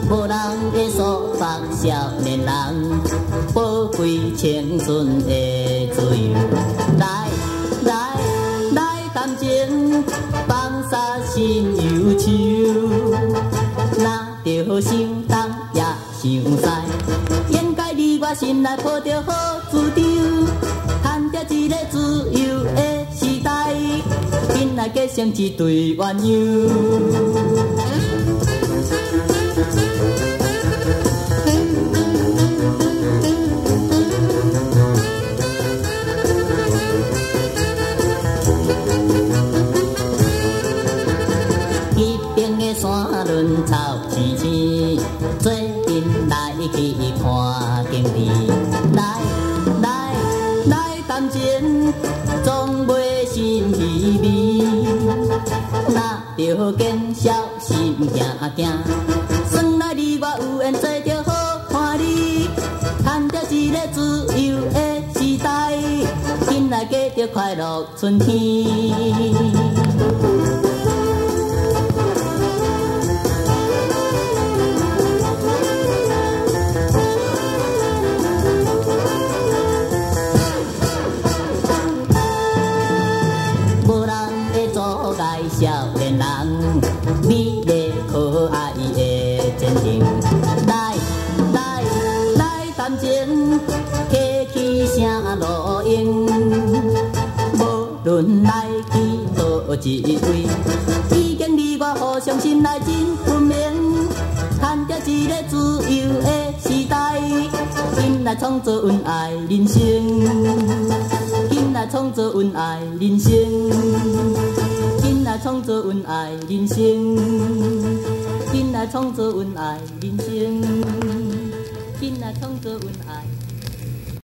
無人會束縛少年人，寶貴青春的自由。來來來，談情放下心憂愁，若著傷重也傷駛，應該你我心內抱著好主張，趁著這个自由的時代，緊來結成一對鴛鴦。彼邊的山崙草青青，做陣來去看景致。來來來，談情總袂心稀微，若著見笑心驚驚。算來你我有緣做著好伴侶，趁著這个自由的時代，緊來過著快樂春天。無人會阻礙少年人美麗可愛的前程。來來來，談情客去啥路用？無論來去佗一位，已經你我互相心內真分明。趁著這个自由的時代，緊來創造阮愛人生。緊來創造阮愛人生，緊來創造阮愛人生，緊來創造阮愛人生，緊來創造阮愛。